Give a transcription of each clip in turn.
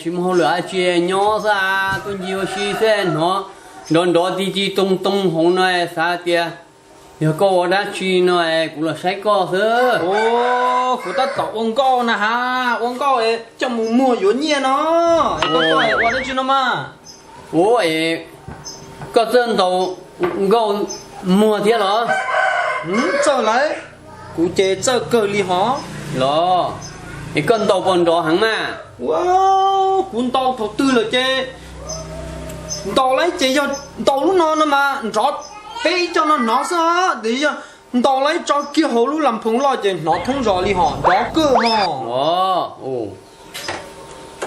Tsis muaj hauj lwm dab tsi, nyob xwb, tuaj ncig ua si xwb, hnov nrov nrov ti ti too too hauv no xav tias yog koj ua dab tsi no es kuv los saib koj xwb. Kuv tab tom ua nkauj na has, ua nkauj coj mus muag yuav nyiaj no. Koj ua dab tsi no mas? Ua es koj txawj ntaus nkauj muag thiab los? Txawj lawm, kuv ces txawj kawg li hos. Los es koj ntaus puas nrov heev mas? Ua, kuv ntaus thaum twg lawm ces ntaus lawm ces yog ntaus lub no no mas nrov peb ib co no hnov xwb, tiam sis yog ntaus lawm tso kiag hauv lub las phoos loj ces hnov thoob zos li hos, nrov kawg hos.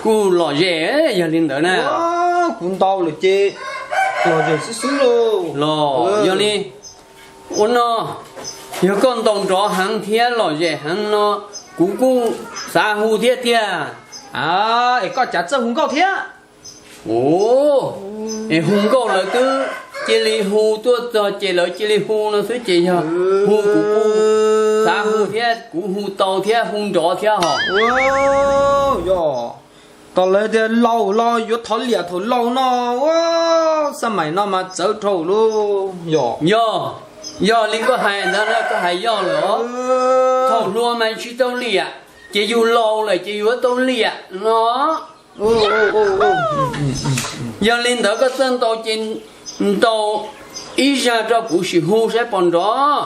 Kuj lom zem, yog li ntawd na. Kuv ntaus lawm ces lom zem xwb xwb lauj. Los yog li ua no, yog koj ntaus nrov heev thiab lom zem heev no, kuv kuj xav hu thiab tiag. Es koj cas txawj hu nkauj thiab? Es hu nkauj lawv twb cia li hu tuaj txog ces lawv cia li hu no xwb ces yog hu kuv kuj xav hu thiab, kuv hu tau thiab hu nrov thiab hos. Yog, tos lawv tias laus los yuav thov liam thaum laus no, ua, xab maim no mas txawv dhau lauj. Yog, yog li koj hais ntawd na, koj hais yog lawm os. Thaum hluas mas tsis tau liam, ces yus laus lawm ces yuav tau liam no. Yog li ntawd koj txawj ntaus ces ntaus ib zaj rau kuv sim hu saib puas nrov.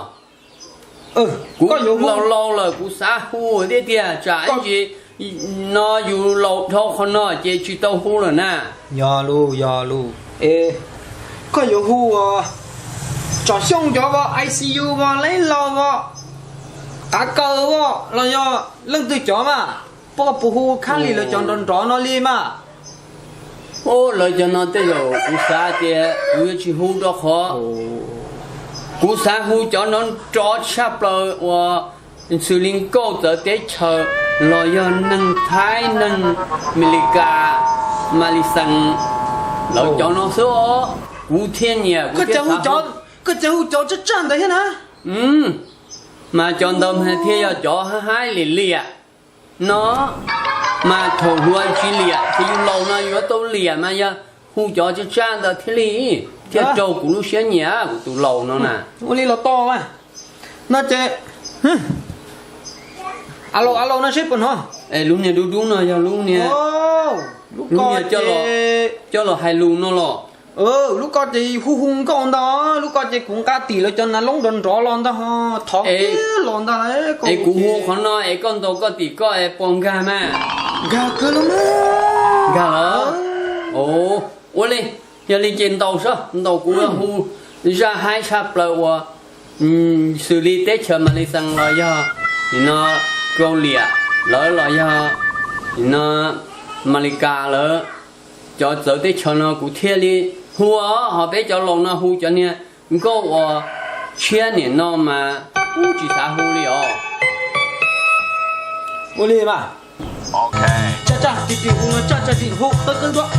Kuv laus laus lawm kuv xav hu thiab tiag, tsam ib ntsis no yus laus dhau qhov no ces tsis tau hu lawm na. Yog lauj, yog lauj. Es koj yuav hu ua Tsom Xyooj cov vos, I C U vos, Leej Laus vos, Qav Kaws vos los yog leej twg cov mas? Puas, puas hu khab li lawv cov nrov nrov no li mas? Lawv cov no tej zaum kuv xav tias kuv yuav tsis hu rau qhov kuv xav hu cov nrov nrov tshaj plaws uas xws li nkauj txawv teb chaws los yog neeg Thaib, neeg Amelikas, Malaysia, lawv cov no xwb os. Kuv thiaj nyiam, kuv thiaj xav hu. Koj cas hu cov tsaj tsaj ntawd thiab na? Mas cov ntawd mas thiaj yog cov haib haib liam liam no, mas thaum hluas tsis liam ces yus laus no yuav tau liam mas yog hu cov tsaj tsaj ntawd thiaj li, thiaj raug kuv lub siab nyiam kuv tus laus no na. Ua li los tau mas. No ces, alo, alo no seb puas hnov. Es lub niag dub dub no yog lub niag, lub niag coj los hais lus no los? Lub ko ces hu hu nkauj ntag, lub ko ces kuv nqa tim lawv cov nas loob nrov nrov los ntag, thov kiag los ntag. Es kuv hu qhov no es koj ntaus koj tim koj es puas nkag mas? Nkag kawg los mas. Nkag los? Ua li, yog li ces ntaus saib, ntaus kuv hu zaj haib tshaj plaws uas xws li teb chaws Malaysia los yog nim no Kaus Liam lawv los yog nim no Amelikas lawv, cov txawv teb chaws no kuv thiaj li hu os, ho peb cov laus no hu cov niag nkauj uas tshiab niam no mas kuv tsis xav hu li os. Ua li mas, tsaj tsaj tim tim hu no, tsaj tsaj tim hu qawb qawb nruab.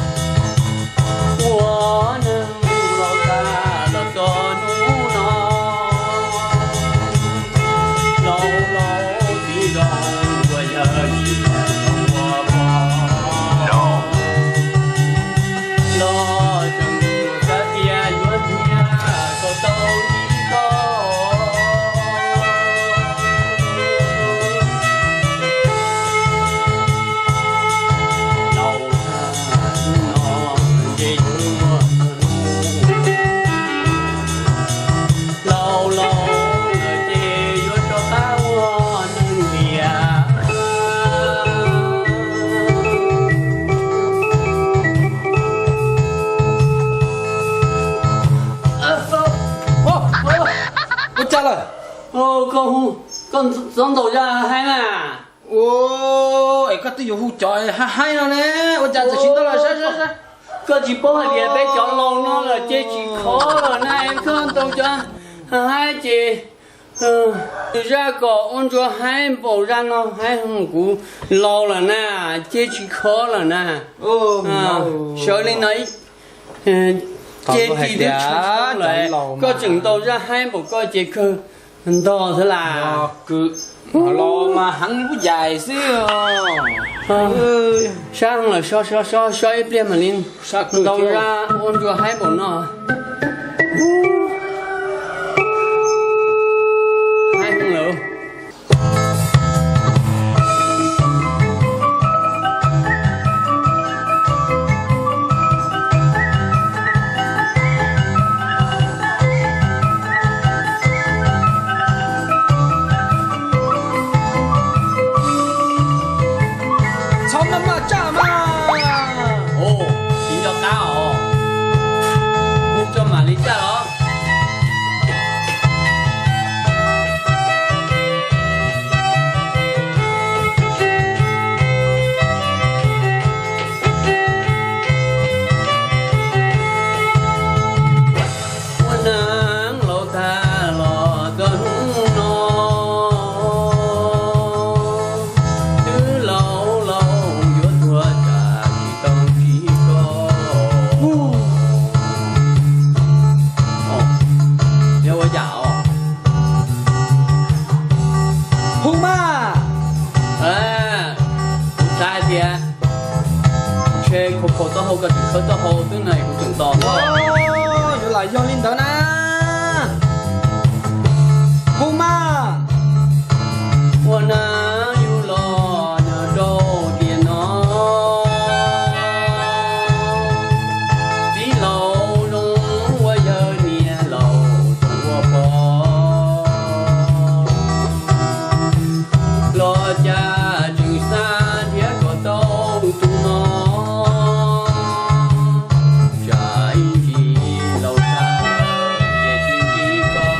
Ua neeg laus tas los txog hnub no, laus laus txiv laus ua yawg tsis ua pog, los tseem xav tias yuav nyiam kom tau li koj. Laus no ces yuav ua, laus laus ces yuav rov qab ua neeg tiag. Ua cas lawm? Koj hu, koj txhob ntaus zaj haib na. Ua, es koj twb yuav hu cov haib haib no ne, ua cas txawm tsis ntaus lawm? Saib saib saib. Koj tsis paub hais tias peb cov laus no lawm ces tsis khov lawm na, koj ntaus cov haib ces zaj kom ua ntsuag haib npaum zaj no haib, kuv laus lawm na, ces tsis khov lawm na. Sawv li no ces tsis tau lawm, koj tseem ntaus zaj haib npaum koj ces kawg ntog xwb las. Los mas heev lub yais xwb os. Sab heev lawm, so so so so ib pliag mam li tau zaj ua ntsua haib npaum no. Haib heev lawm. Txhob maj maj caj mas. Tsis nco qab os. Hu tso mam li caj los. Ua neej laus tag los txog hnub no, twb laus laus yuav tuag tsam tsis tau ntsib koj. Yog ua yam os. Hu mas. Kuv xav hais tias ntshe khau khau taub hau koj tseem khawb taub hau xwb na kuv tseem tos koj. Yuav lam yog li ntawd na. Hu mas. Ua neej yus los nyob rau tiam no, txiv laus zoo ua yawg, niam laus zoo ua pog, los cas tseem xav nrhiav kom tau tus no. Tsam ib ntsis laus tag ces tsis ntsib koj,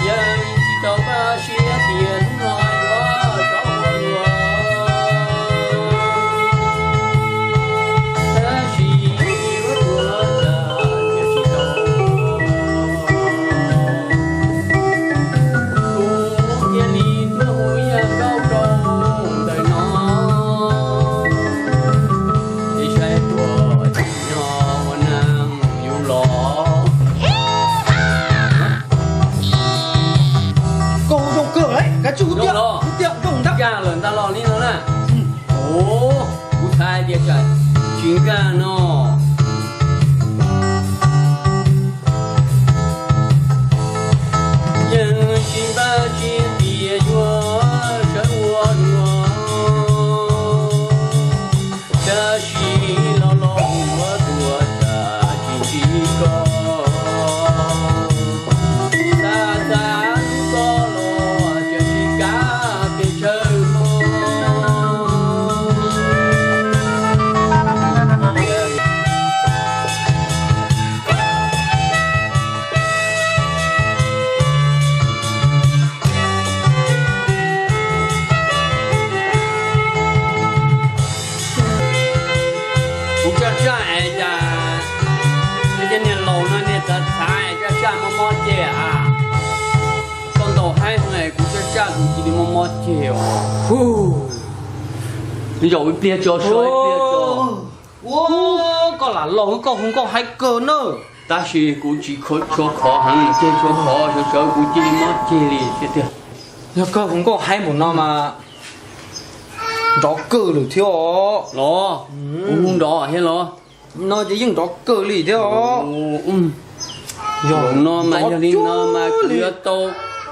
yog tsis tau koj siab tias hnub no yuav txhob ua luaj. Tab sis yuav tuag los tsis tau, kuv thiaj li tuaj hu ib zaj nkauj rau ntawm no, es saib puas tsim nyog ua neej yus los. Koj hu zoo kawg, kav tsij hu tiag, hu tiag zoo ntag. Nkag lawm ntag los li no na. Kuv xav hais tias tsam tsis nkag no. Yeej tsis npaj siab tias yuav sawv ua luaj, tab sis los los yuav tuag tsam tsis ntsib koj. Xav xav hlub koj los ces tsis kav pes tsawg hmo. Kuv tsaj tsaj es cas, nej cov niag laus no nej txav txav es tsaj tsaj mob mob ceg a. Koj ntaus haib heev es kuv tsaj tsaj kuv cia li mob mob ceg os. Zaum ib pliag tso, so ib pliag tso. Ua, koj lam laus koj hu nkauj haib kawg na. Tab sis kuv tsis tshua khov heev, ceg tshua khov sawv sawv kuv cia li mob ceg li thiab tiag. Yog koj hu nkauj haib npaum no mas nrov kawg lawm thiab os. Los, kuv hu nrov thiab los? No ces yeej nrov kawg li thiab os. Yog no mas, yog li no mas kuv yuav tau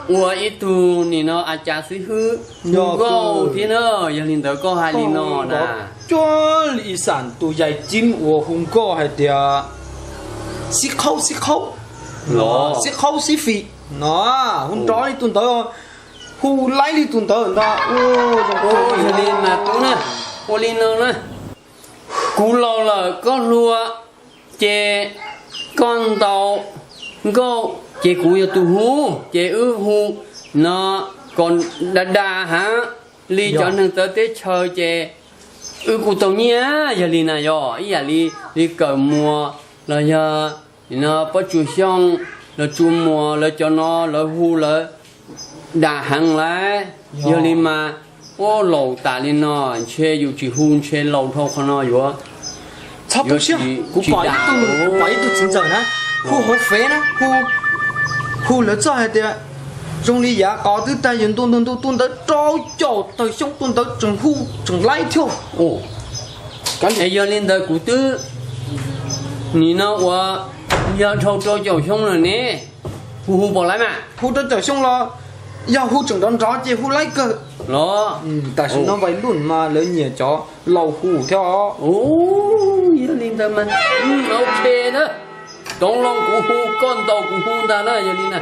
ua ib tug nim no a cas xib hwb hu nkauj thiab na. Yog li ntawd koj hais li no na, cuag li ib xam tus yais cib uas hu nkauj hais tias xib qhaub xib qhaub, xib qhaub xib fim no, hu nrov li tus ntawd, hu laib li tus ntawd ntag. Yog li mas kuv na, ua li no na, kuv laus lawm koj hluas, ces koj ntaus nkauj ces kuv yog tus hu, ces wb hu no kom da da hav li cov neeg txawv teb chaws ces wb kuj tau nyiaj. Yog li na yog ib yam li, li Kawm Muas los yog no Pob Tsuas Xyooj, los Tsu Muas, lawv cov no lawv hu lawv dam heev lawm. Yog li mas, ua laus tas li no ntshe yus tsis hu ntshe laus dhau qhov no yuav. Txhob tu siab, kuv pom ib tug, kuv pom ib tug txiv ntxawm na, hu hauv fev na, hu, Hu lawv txog hais tias zoo li yav qos twb tag, yawg ntuj ntuj ntuj tuaj ntawd rau caum tawm xyoob, tuaj ntawd tseem hu tseem laib thiab. Yog li ntawd kuv twb, nim no ua yog dhau rau caum xyoob lawm ne, kuv hu puas laib mas? Hu rau caum xyoob los yog hu tseem nrov nrov ces hu laib kawg los. Tam sim no vais luj mas lawv nyiam cov laus hu thiab os. Yog li ntawd mas, ok na, toov loo kuv hu, koj ntaus kuv hu ntag na, yog li na.